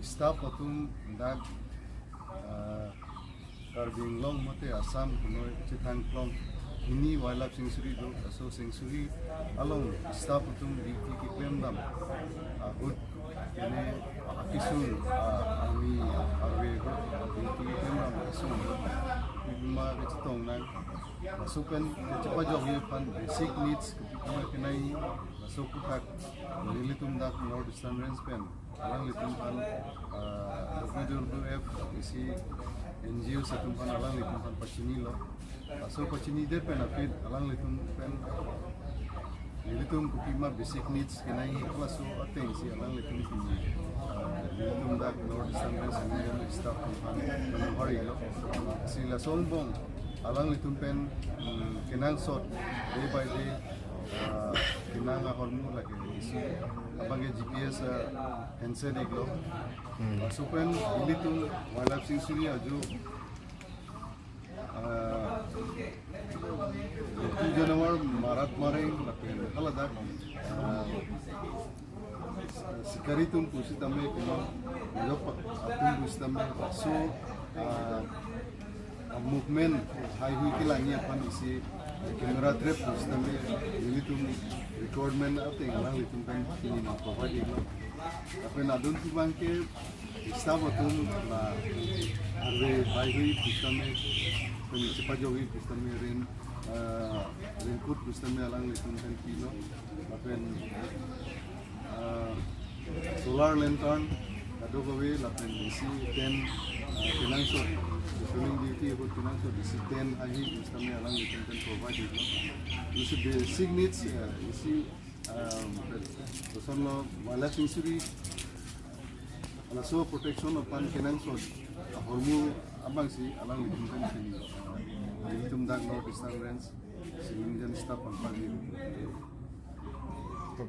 Staff atum dak Karbi Anglong mate Assam kunoi Chithang Klong mini wildlife sanctuary do so sanctuary along staff atum duty ki claim dam hut kene akisun army arwe duty ki claim dam akisun ma ke chitong nang masukan ke cepat jog ye pan basic needs ke kuma kenai masuk tak nilitum dak North Eastern Range pen alang litum pan WWF isi NGO satum pan alang litum pan pachini lo aso pachini de pen apit alang litum pen nilitum kupima basic needs kenai klaso ateng si alang litum kini nilitum dak North Eastern Range Indian staff pan hari lo si la songbong alang litum pen kenang sot day by day kenang hormu lagi isi abange GPS handset iglo supen ilitum wildlife sanctuary aju tu janawar marat mare lapen halada sikari tum pusitame keno yopak atum pusitame so movement high hui ki langi apan isi camera trap pusitame ilitum recordment ateng alang litum pen kini na provide iglo apen adun tu bangke staff atum la arve high hui pusitame pen cepat jogi pusitame ren raincoat pusitame alang litum pen kino apen solar lantern kadogawe lapen isi 10 kenang so patrolling duty about kenang so isi 10 ahi pusitame alang litum pen provide iglo isi basic needs isi personal wildlife sanctuary alaso protection of pan kenang so hormu abang si alang litum pen kini litum dak North Eastern Range civilian staff pan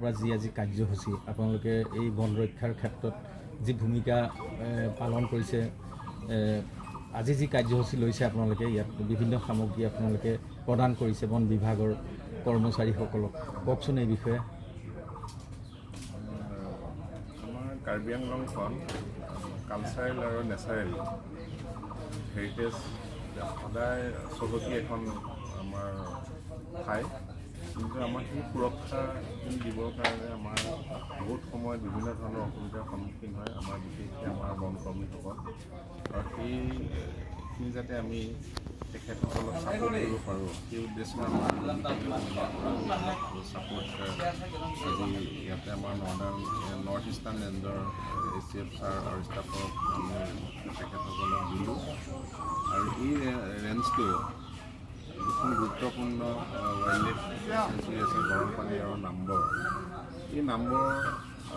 পৰা যি আজি কাৰ্যসূচী আপোনালোকে এই বন ৰক্ষাৰ ক্ষেত্ৰত যি ভূমিকা পালন কৰিছে, আজি যি কাৰ্যসূচী লৈছে আপোনালোকে, ইয়াত বিভিন্ন সামগ্ৰী আপোনালোকে প্ৰদান কৰিছে বন বিভাগৰ কৰ্মচাৰীসকলক, কওকচোন এই বিষয়ে। আমাৰ কাৰ্বি আংলংখন কালচাৰেল আৰু নেচাৰেল হেৰিটেজ সদায় চহকী এখন আমাৰ ঠাই। কিন্তু আমাৰ সেই সুৰক্ষাখিনি দিবৰ কাৰণে আমাৰ বহুত সময়ত বিভিন্ন ধৰণৰ অসুবিধাৰ সন্মুখীন হয় আমাৰ, বিশেষকৈ আমাৰ বনকৰ্মীসকল। আৰু সেইখিনি যাতে আমি তেখেতসকলক ছাপোৰ্ট কৰিব পাৰোঁ, সেই উদ্দেশ্যে আমাৰ ছাপোৰ্ট আজি ইয়াতে আমাৰ নৰ্থ ইষ্টাৰ্ণ ৰেঞ্জৰ এ চি এফ ছাৰ আৰু ষ্টাফক আমি তেখেতসকলক দিলোঁ। আৰু এই ৰেঞ্জটো দুখন গুৰুত্বপূৰ্ণ ৱাইল্ড লাইফ চেঞ্চুৰী আছে, গৰমপানী আৰু নামবৰ। এই নামবৰ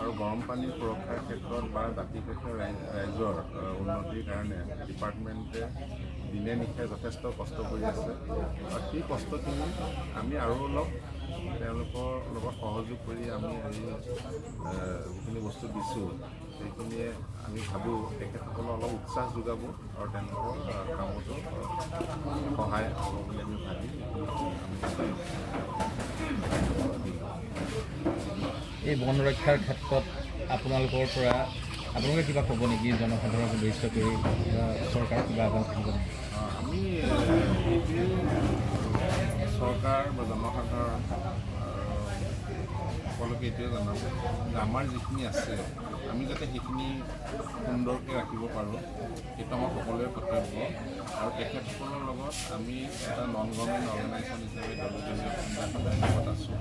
আৰু গৰম পানী সুৰক্ষাৰ ক্ষেত্ৰত বা দাঁতিকাষৰীয়া ৰাইজৰ উন্নতিৰ কাৰণে ডিপাৰ্টমেণ্টে দিনে নিশাই যথেষ্ট কষ্ট কৰি আছে। আৰু সেই কষ্টখিনি আমি আৰু অলপ তেওঁলোকৰ লগত সহযোগ কৰি আমি এই যিখিনি বস্তু দিছোঁ, সেইখিনিয়ে আমি ভাবোঁ তেখেতসকলক অলপ উৎসাহ যোগাব আৰু তেওঁলোকৰ কামতো সহায় হ'ব বুলি আমি ভাবি আমি দিলোঁ। এই বন ৰক্ষাৰ ক্ষেত্ৰত আপোনালোকৰ পৰা আপোনালোকে কিবা ক'ব নেকি জনসাধাৰণক উদ্দেশ্য কৰি বা চৰকাৰক কিবা আহ্বান থাকিব নেকি? আমি এইটোৱেই চৰকাৰ বা জনসাধাৰণ সকলোকে এইটোৱে জনাম যে আমাৰ যিখিনি আছে, আমি যাতে সেইখিনি সুন্দৰকৈ ৰাখিব পাৰোঁ, সেইটো আমাৰ সকলোৰে কৰ্তব্য। আৰু তেখেতসকলৰ লগত আমি এটা নন গভৰ্ণমেণ্ট অৰ্গেনাইজেশ্যন হিচাপে ডব্লিউ সদায় লগত আছোঁ।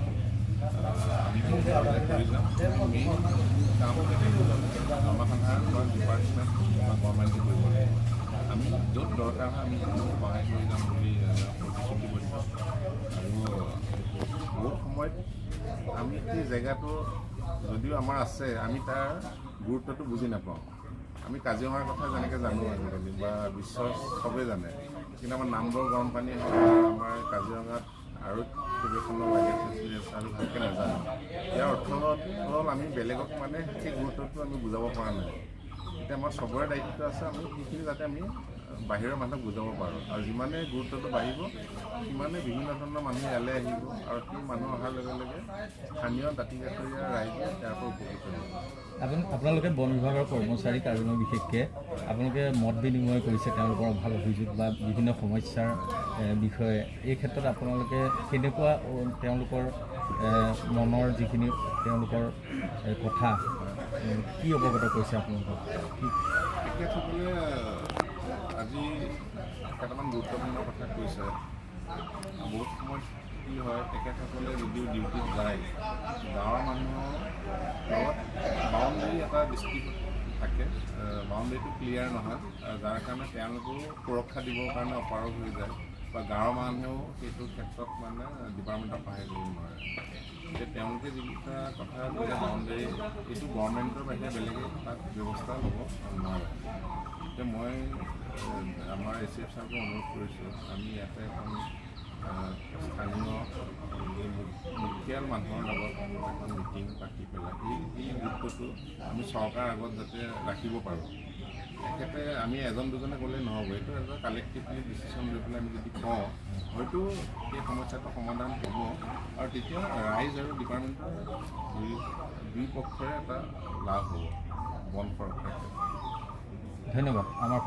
আমি সদায় কৰি যাম। মেইন কাম জনসাধাৰণ বা ডিপাৰ্টমেণ্ট বা গভৰ্ণমেণ্টে কৰিব লাগিব। আমি য'ত দৰকাৰ হয়, আমি সেইটো সহায় কৰি যাম বুলি প্ৰতিশ্ৰুতিবদ্ধ। আৰু বহুত সময়ত আমি সেই জেগাটো যদিও আমাৰ আছে, আমি তাৰ গুৰুত্বটো বুজি নাপাওঁ। আমি কাজিৰঙাৰ কথা যেনেকৈ জানো আজিকালি বা বিশ্বৰ চবেই জানে, কিন্তু আমাৰ নামবৰ গৰম পানী হওক বা আমাৰ কাজিৰঙাত আৰু কেইবাখনো ৱাইল্ড লাইফ চেঞ্চুৰী আছে, আমি ভালকৈ নাজানো। ইয়াৰ অৰ্থ হ'ল আমি বেলেগক মানে সেই গুৰুত্বটো আমি বুজাব পৰা নাই। এতিয়া আমাৰ চবৰে দায়িত্ব আছে, আমি সেইখিনি যাতে আমি বাহিৰৰ মানুহক বুজাব পাৰোঁ। আৰু যিমানে গুৰুত্বটো বাঢ়িব সিমানে বিভিন্ন ধৰণৰ মানুহ ইয়ালৈ আহিব আৰু সেই মানুহ অহাৰ লগে লগে স্থানীয় দাঁতিকাষৰীয়া ৰাইজে ইয়াৰ পৰা উপকৃত হ'ব। আপোনালোকে বন বিভাগৰ কৰ্মচাৰী কাজিৰঙা বিশেষকৈ আপোনালোকে মত বিনিময় কৰিছে তেওঁলোকৰ অভাৱ অভিযোগ বা বিভিন্ন সমস্যাৰ বিষয়ে। এই ক্ষেত্ৰত আপোনালোকে কেনেকুৱা তেওঁলোকৰ মনৰ যিখিনি তেওঁলোকৰ কথা কি অৱগত কৰিছে আপোনালোকক? তেখেতসকলে আজি কেইটামান গুৰুত্বপূৰ্ণ কথা কৈছে। বহুত সময়ত কি হয়, তেখেতসকলে যদিও ডিউটিত যায়, গাঁৱৰ মানুহৰ লগত বাউণ্ডেৰী এটা ডিষ্ট্ৰিক্ট থাকে, বাউণ্ডেৰীটো ক্লিয়াৰ নহয়, যাৰ কাৰণে তেওঁলোকেও সুৰক্ষা দিবৰ কাৰণে অপাৰগ হৈ যায় বা গাঁৱৰ মানুহেও সেইটো ক্ষেত্ৰত মানে ডিপাৰ্টমেণ্টক সহায় কৰিব নোৱাৰে। এতিয়া তেওঁলোকে যিকেইটা কথা ক'লে বাউণ্ডেৰী, এইটো গভৰ্ণমেণ্টৰ বাহিৰে বেলেগে তাত ব্যৱস্থা ল'ব নোৱাৰে। এতিয়া মই আমাৰ এ চি এফ ছাৰকো অনুৰোধ কৰিছোঁ, আমি ইয়াতে এখন স্থানীয় মুখিয়াল মানুহৰ লগত এখন মিটিং পাতি পেলাই এই গুৰুত্বটো আমি চৰকাৰৰ আগত যাতে ৰাখিব পাৰোঁ। তেখেতে আমি এজন দুজনে ক'লে নহ'ব, এইটো এটা কালেক্টিভলি ডিচিশ্যন লৈ পেলাই আমি যদি কওঁ, হয়তো সেই সমস্যাটো সমাধান হ'ব আৰু তেতিয়া ৰাইজ আৰু ডিপাৰ্টমেণ্টৰ দুই পক্ষৰে এটা লাভ হ'ব বন সুৰক্ষাৰ ক্ষেত্ৰত। ধন্যবাদ আমাৰ।